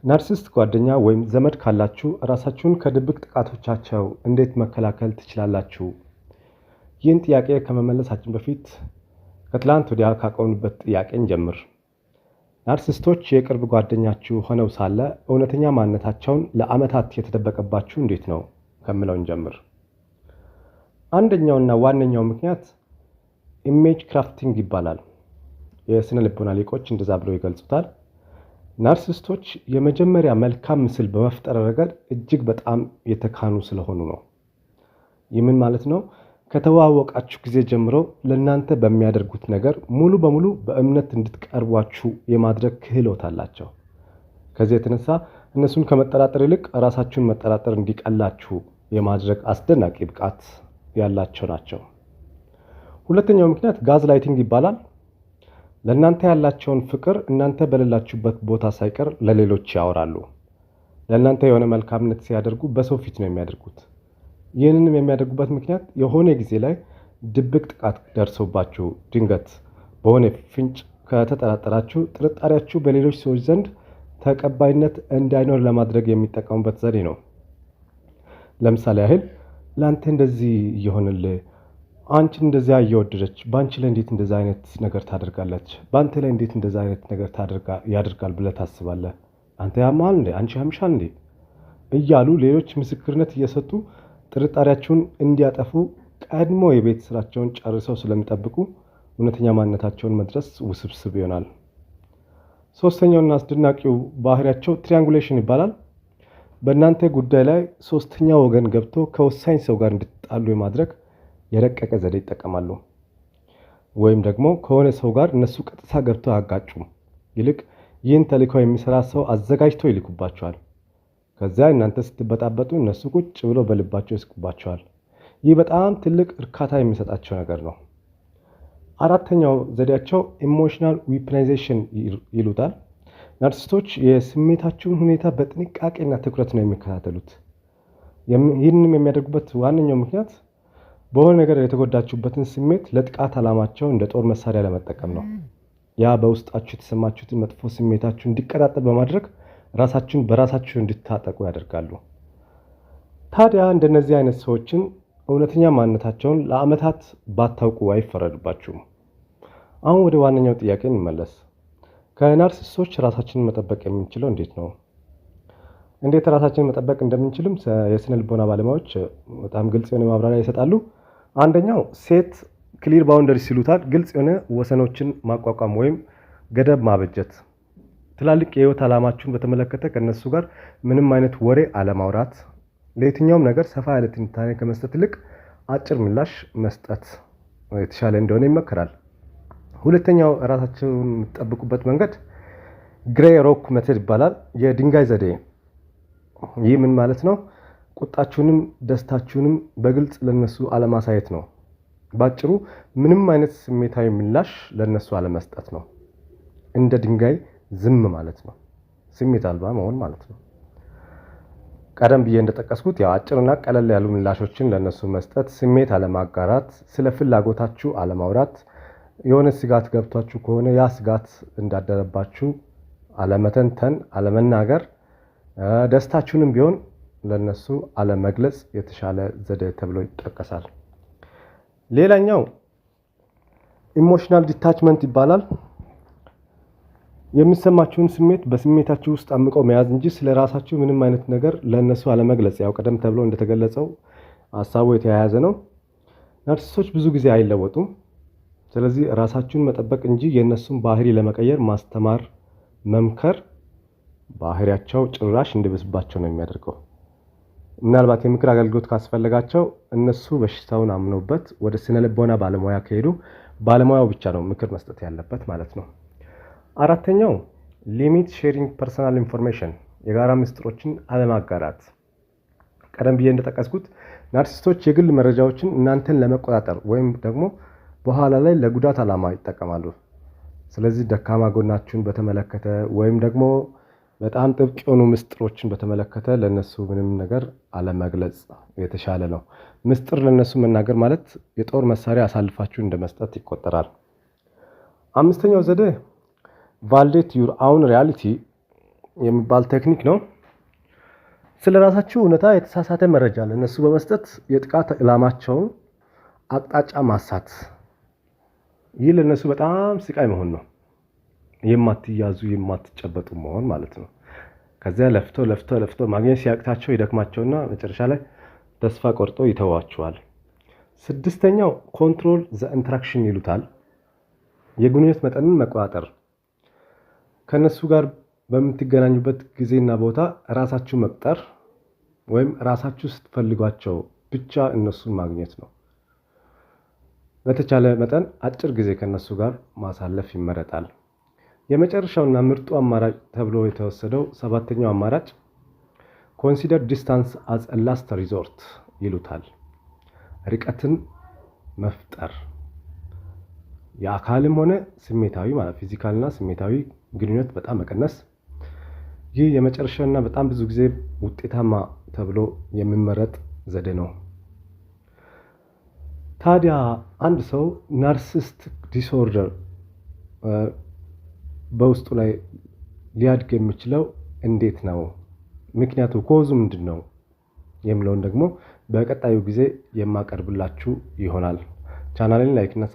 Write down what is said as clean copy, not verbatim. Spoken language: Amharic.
Narcissist ጓደኛ ወይም ዘመድ ካላችሁ ራሳችሁን ከድብቅ ጥቃቶቻቸው እንዴት መከላከል ትችላላችሁ? ይህን ጥያቄ ከመመለሳችን በፊት ከትላንት ወዲያ ካቆምንበት ጥያቄ እንጀምር። Narcissist ኦች የቅርብ ጓደኛችሁ ሆነው ሳለ እውነተኛ ማንነታቸውን ለዓመታት የተደበቀባችሁ እንዴት ነው ከሚለው እንጀምር። አንደኛውና ዋነኛው ምክንያት image crafting ይባላል። የስነ ልቦና ሊቆች እንደዛ ብለው ይገልጹታል። Narcissist ኦች የመጀመሪያ መልካም ምስል በመፍጠር ረገድ እጅግ በጣም የተካኑ ስለሆኑ ነው። ይህ ምን ማለት ነው? ከተዋወቃችሁ ጊዜ ጀምሮ ለእናንተ በሚያደርጉት ነገር ሙሉ በሙሉ በእምነት እንድትቀርቧችሁ የማድረግ ክህሎት አላቸው። ከዚህ የተነሳ እነሱን ከመጠራጠር ይልቅ ራሳችሁን መጠራጠር እንዲቀላችሁ የማድረግ አስደናቂ ብቃት ያላቸው ናቸው። ሁለተኛው ምክንያት gaslighting ይባላል። ለእናንተ ያላቸውን ፍቅር እናንተ በሌላችሁበት ቦታ ሳይቀር ለሌሎች ያወራሉ። ለእናንተ የሆነ መልካምነት ሲያደርጉ በሰው ፊት ነው የሚያደርጉት። ይህንንም የሚያደርጉበት ምክንያት የሆነ ጊዜ ላይ ድብቅ ጥቃት ደርሶባችሁ ድንገት በሆነ ፍንጭ ከተጠራጠራችሁ ጥርጣሬያችሁ በሌሎች ሰዎች ዘንድ ተቀባይነት እንዳይኖር ለማድረግ የሚጠቀሙበት ዘዴ ነው። ለምሳሌ ያህል ለአንተ እንደዚህ እየሆነልህ፣ አንቺን እንደዚያ እየወደደች በአንቺ ላይ እንዴት እንደዛ አይነት ነገር ታደርጋለች? በአንተ ላይ እንዴት እንደዛ አይነት ነገር ያደርጋል ብለህ ታስባለህ? አንተ ያምሃል እንዴ? አንቺ ያምሻል እንዴ? እያሉ ሌሎች ምስክርነት እየሰጡ ጥርጣሬያችሁን እንዲያጠፉ ቀድሞ የቤት ስራቸውን ጨርሰው ስለሚጠብቁ እውነተኛ ማንነታቸውን መድረስ ውስብስብ ይሆናል። ሶስተኛውና አስደናቂው ባህሪያቸው triangulation ይባላል። በእናንተ ጉዳይ ላይ ሶስተኛ ወገን ገብቶ ከወሳኝ ሰው ጋር እንድትጣሉ የማድረግ የረቀቀ ዘዴ ይጠቀማሉ። ወይም ደግሞ ከሆነ ሰው ጋር እነሱ ቀጥታ ገብተው አያጋጩም። ይልቅ ይህን ተልዕኮ የሚሰራ ሰው አዘጋጅተው ይልኩባቸዋል። ከዚያ እናንተ ስትበጣበጡ እነሱ ቁጭ ብለው በልባቸው ይስቁባቸዋል። ይህ በጣም ትልቅ እርካታ የሚሰጣቸው ነገር ነው። አራተኛው ዘዴያቸው emotional weaponization ይሉታል። Narcissist ኦች የስሜታችሁን ሁኔታ በጥንቃቄና ትኩረት ነው የሚከታተሉት። ይህንንም የሚያደርጉበት ዋነኛው ምክንያት በሆነ ነገር የተጎዳችሁበትን ስሜት ለጥቃት ዓላማቸው እንደ ጦር መሳሪያ ለመጠቀም ነው። ያ በውስጣችሁ የተሰማችሁትን መጥፎ ስሜታችሁ እንዲቀጣጠል በማድረግ ራሳችሁን በራሳችሁ እንድታጠቁ ያደርጋሉ። ታዲያ እንደነዚህ አይነት ሰዎችን እውነተኛ ማንነታቸውን ለዓመታት ባታውቁ አይፈረድባችሁም። አሁን ወደ ዋነኛው ጥያቄ እንመለስ። ከ narcissist ኦች ራሳችንን መጠበቅ የምንችለው እንዴት ነው? እንዴት ራሳችንን መጠበቅ እንደምንችልም የስነ ልቦና ባለሙያዎች በጣም ግልጽ የሆነ ማብራሪያ ይሰጣሉ። አንደኛው set clear boundaries ይሉታል። ግልጽ የሆነ ወሰኖችን ማቋቋም ወይም ገደብ ማበጀት። ትላልቅ የህይወት ዓላማችሁን በተመለከተ ከእነሱ ጋር ምንም አይነት ወሬ አለማውራት፣ ለየትኛውም ነገር ሰፋ ያለ ትንታኔ ከመስጠት ይልቅ አጭር ምላሽ መስጠት የተሻለ እንደሆነ ይመከራል። ሁለተኛው ራሳችሁን የምትጠብቁበት መንገድ grey rock method ይባላል። የድንጋይ ዘዴ። ይህ ምን ማለት ነው? ቁጣችሁንም ደስታችሁንም በግልጽ ለነሱ አለማሳየት ነው። ባጭሩ ምንም አይነት ስሜታዊ ምላሽ ለነሱ አለመስጠት ነው። እንደ ድንጋይ ዝም ማለት ነው። ስሜት አልባ መሆን ማለት ነው። ቀደም ብዬ እንደጠቀስኩት ያው አጭርና ቀለል ያሉ ምላሾችን ለነሱ መስጠት፣ ስሜት አለማጋራት፣ ስለ ፍላጎታችሁ አለማውራት፣ የሆነ ስጋት ገብቷችሁ ከሆነ ያ ስጋት እንዳደረባችሁ አለመተንተን፣ አለመናገር፣ ደስታችሁንም ቢሆን ለነሱ አለመግለጽ የተሻለ ዘዴ ተብሎ ይጠቀሳል። ሌላኛው emotional detachment ይባላል። የሚሰማችሁን ስሜት በስሜታችሁ ውስጥ አምቆ መያዝ እንጂ ስለ ራሳችሁ ምንም አይነት ነገር ለእነሱ አለመግለጽ። ያው ቀደም ተብሎ እንደተገለጸው ሀሳቡ የተያያዘ ነው። Narcissist ኦች ብዙ ጊዜ አይለወጡም። ስለዚህ ራሳችሁን መጠበቅ እንጂ የእነሱን ባህሪ ለመቀየር ማስተማር፣ መምከር ባህሪያቸው ጭራሽ እንዲብስባቸው ነው የሚያደርገው። ምናልባት የምክር አገልግሎት ካስፈለጋቸው እነሱ በሽታውን አምነውበት ወደ ስነ ልቦና ባለሙያ ከሄዱ ባለሙያው ብቻ ነው ምክር መስጠት ያለበት ማለት ነው። አራተኛው limit sharing personal information፣ የጋራ ምስጢሮችን አለማጋራት። ቀደም ብዬ እንደጠቀስኩት narcissist ኦች የግል መረጃዎችን እናንተን ለመቆጣጠር ወይም ደግሞ በኋላ ላይ ለጉዳት ዓላማ ይጠቀማሉ። ስለዚህ ደካማ ጎናችሁን በተመለከተ ወይም ደግሞ በጣም ጥብቅ የሆኑ ምስጢሮችን በተመለከተ ለነሱ ምንም ነገር አለመግለጽ የተሻለ ነው። ምስጢር ለነሱ መናገር ማለት የጦር መሳሪያ አሳልፋችሁ እንደመስጠት ይቆጠራል። አምስተኛው ዘዴ validate your own reality። የሚባል ቴክኒክ ነው። ስለ ራሳችሁ እውነታ የተሳሳተ መረጃ ለእነሱ በመስጠት የጥቃት ዕላማቸውን አቅጣጫ ማሳት። ይህ ለእነሱ በጣም ስቃይ መሆን ነው። የማትያዙ የማትጨበጡ መሆን ማለት ነው። ከዚያ ለፍቶ ለፍቶ ለፍቶ ማግኘት ሲያቅታቸው ይደክማቸውና መጨረሻ ላይ ተስፋ ቆርጦ ይተዋቸዋል። ስድስተኛው control the interaction ይሉታል። የግንኙነት መጠንን መቆጣጠር። ከእነሱ ጋር በምትገናኙበት ጊዜና ቦታ ራሳችሁ መቅጠር ወይም ራሳችሁ ስትፈልጓቸው ብቻ እነሱን ማግኘት ነው። በተቻለ መጠን አጭር ጊዜ ከእነሱ ጋር ማሳለፍ ይመረጣል። የመጨረሻውና ምርጡ አማራጭ ተብሎ የተወሰደው ሰባተኛው አማራጭ consider distance as last resort ይሉታል። ርቀትን መፍጠር፣ የአካልም ሆነ ስሜታዊ ማለት physical ና ስሜታዊ ግንኙነት በጣም መቀነስ። ይህ የመጨረሻውና በጣም ብዙ ጊዜ ውጤታማ ተብሎ የሚመረጥ ዘዴ ነው። ታዲያ አንድ ሰው narcissistic disorder በውስጡ ላይ ሊያድግ የሚችለው እንዴት ነው? ምክንያቱ cause ኡ ምንድን ነው? የሚለውን ደግሞ በቀጣዩ ጊዜ የማቀርብላችሁ ይሆናል። ቻናሌን like እና